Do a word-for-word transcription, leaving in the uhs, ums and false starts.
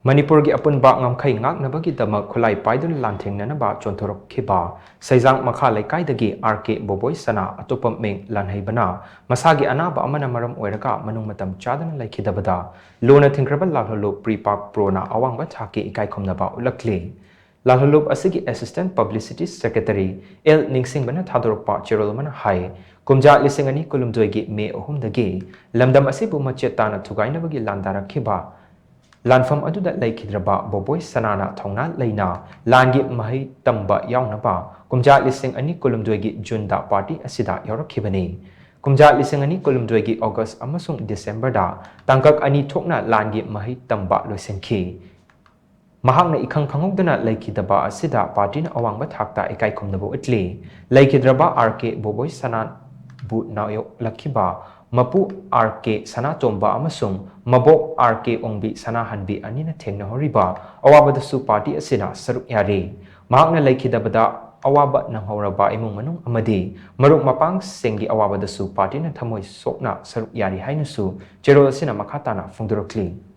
ꯃꯅꯤꯄꯨꯔꯒꯤ ꯑꯄꯨꯟꯕ ꯉꯝꯈꯩ ꯉꯥꯛꯅꯕꯒꯤꯗꯃꯛ ꯈꯨꯠꯂꯥꯏ ꯄꯥꯏꯗꯨꯅ ꯂꯥꯟꯊꯦꯡꯅꯅꯕ ꯆꯣꯟꯊꯣꯔꯛꯈꯤꯕ ꯁꯩꯖꯥꯡ ꯃꯈꯥ ꯂꯩꯀꯥꯏꯗꯒꯤ ꯑꯥꯔ ꯀꯦ ꯕꯣꯕꯣꯏ ꯁꯅꯥ, ꯑꯇꯣꯞꯄ ꯃꯤꯡ ꯂꯥꯟꯍꯩꯕꯅ, ꯃꯁꯥꯒꯤ ꯑꯅꯥꯕ ꯑꯃꯅ ꯃꯔꯝ ꯑꯣꯏꯔꯒ ꯃꯅꯨꯡ ꯃꯇꯝ ꯆꯥꯗꯅ ꯂꯩꯈꯤꯗꯕꯗ ꯂꯨꯅ ꯊꯤꯡꯈ꯭ꯔꯕ ꯂꯥꯜꯍꯧꯂꯨꯞ ꯄ꯭ꯔꯤꯄꯥꯛ ꯄ꯭ꯔꯣꯅ ꯑꯋꯥꯡꯕ ꯊꯥꯛꯀꯤ ꯏꯀꯥꯏ ꯈꯨꯝꯅꯕ ꯎꯠꯂꯛꯂꯤ꯫ ꯂꯥꯜꯍꯧꯂꯨꯞ ꯑꯁꯤꯒꯤ Assistant Publicity Secretary ꯑꯦꯜ ꯅꯤꯡꯁꯤꯡꯕꯅ ꯊꯥꯗꯣꯔꯛꯄ ꯆꯦꯔꯣꯜ ꯑꯃꯅ ꯍꯥꯏ, ꯀꯨꯝꯖꯥ ꯂꯤꯁꯤꯡ ꯑꯅꯤ ꯀꯨꯟꯍꯨꯝꯗꯣꯏꯒꯤ ꯃꯦ ꯑꯍꯨꯝꯗꯒꯤ ꯂꯝꯗꯝ ꯑꯁꯤꯕꯨ ꯃꯆꯦꯠ ꯇꯥꯅ ꯊꯨꯒꯥꯏꯅꯕꯒꯤ ꯂꯥꯟꯗꯥꯔꯛꯈꯤꯕ ꯂꯥꯟꯐꯝ ꯑꯗꯨꯗ ꯂꯩꯈꯤꯗ꯭ꯔꯕ ꯕꯣꯕꯣꯏ ꯁꯅꯥꯅ ꯊꯧꯅꯥ ꯂꯩꯅ ꯂꯥꯟꯒꯤ ꯃꯍꯩ ꯇꯝꯕ ꯌꯥꯎꯅꯕ ꯀꯨꯝꯖꯥ ꯂꯤꯁꯤꯡ ꯑꯅꯤ ꯀꯨꯟꯍꯨꯝꯗꯣꯏꯒꯤ ꯖꯨꯟꯗ ꯄꯥꯔꯇꯤ ꯑꯁꯤꯗ ꯌꯥꯎꯔꯛꯈꯤꯕꯅꯤ꯫ ꯀꯨꯝꯖꯥ ꯂꯤꯁꯤꯡ ꯑꯅꯤ ꯀꯨꯟꯍꯨꯝꯗꯣꯏꯒꯤ ꯑꯣꯒꯁ ꯑꯃꯁꯨꯡ ꯗꯤꯁꯦꯝꯕꯔꯗ ꯇꯥꯡꯀꯛ ꯑꯅꯤ ꯊꯣꯛꯅ ꯂꯥꯟꯒꯤ ꯃꯍꯩ ꯇꯝꯕ ꯂꯣꯏꯁꯤꯟꯈꯤ꯫ ꯃꯍꯥꯛꯅ ꯏꯈꯪ ꯈꯪꯍꯧꯗꯅ ꯂꯩꯈꯤꯗꯕ ꯑꯁꯤꯗ ꯄꯥꯔꯇꯤꯅ ꯑꯋꯥꯡꯕ ꯊꯥꯛꯇ ꯏꯀꯥꯏ ꯈꯨꯝꯅꯕ ꯎꯠꯂꯤ꯫ ꯂꯩꯈꯤꯗ꯭ꯔꯕ ꯑꯥꯔ ꯀꯦ ꯕꯣꯕꯣꯏ ꯁꯅꯥꯕꯨ ꯅꯥꯌꯣꯛꯂꯛꯈꯤꯕ ꯃꯄꯨ ꯑꯥꯔ ꯀꯦ ꯁꯅꯥꯇꯣꯝꯕ ꯑꯃꯁꯨꯡ ꯃꯕꯣꯛ ꯑꯥꯔ ꯀꯦ ꯑꯣꯡꯕꯤ ꯁꯅꯥꯍꯟꯕꯤ ꯑꯅꯤꯅ ꯊꯦꯡꯅꯍꯧꯔꯤꯕ ꯑꯋꯥꯕꯗꯁꯨ ꯄꯥꯔꯇꯤ ꯑꯁꯤꯅ ꯁꯔꯨꯛ ꯌꯥꯔꯤ꯫ ꯃꯍꯥꯛꯅ ꯂꯩꯈꯤꯗꯕꯗ ꯑꯋꯥꯕ ꯅꯪꯍꯧꯔꯕ ꯏꯃꯨꯡ ꯃꯅꯨꯡ ꯑꯃꯗꯤ ꯃꯔꯨꯞ ꯃꯄꯥꯡꯁꯤꯡꯒꯤ ꯑꯋꯥꯕꯗꯁꯨ ꯄꯥꯔꯇꯤꯅ ꯊꯃꯣꯏ ꯁꯣꯛꯅ ꯁꯔꯨꯛ ꯌꯥꯔꯤ ꯍꯥꯏꯅꯁꯨ ꯆꯦꯔꯣꯜ ꯑꯁꯤꯅ ꯃꯈꯥ ꯇꯥꯅ ꯐꯣꯡꯗꯣꯔꯛꯂꯤ꯫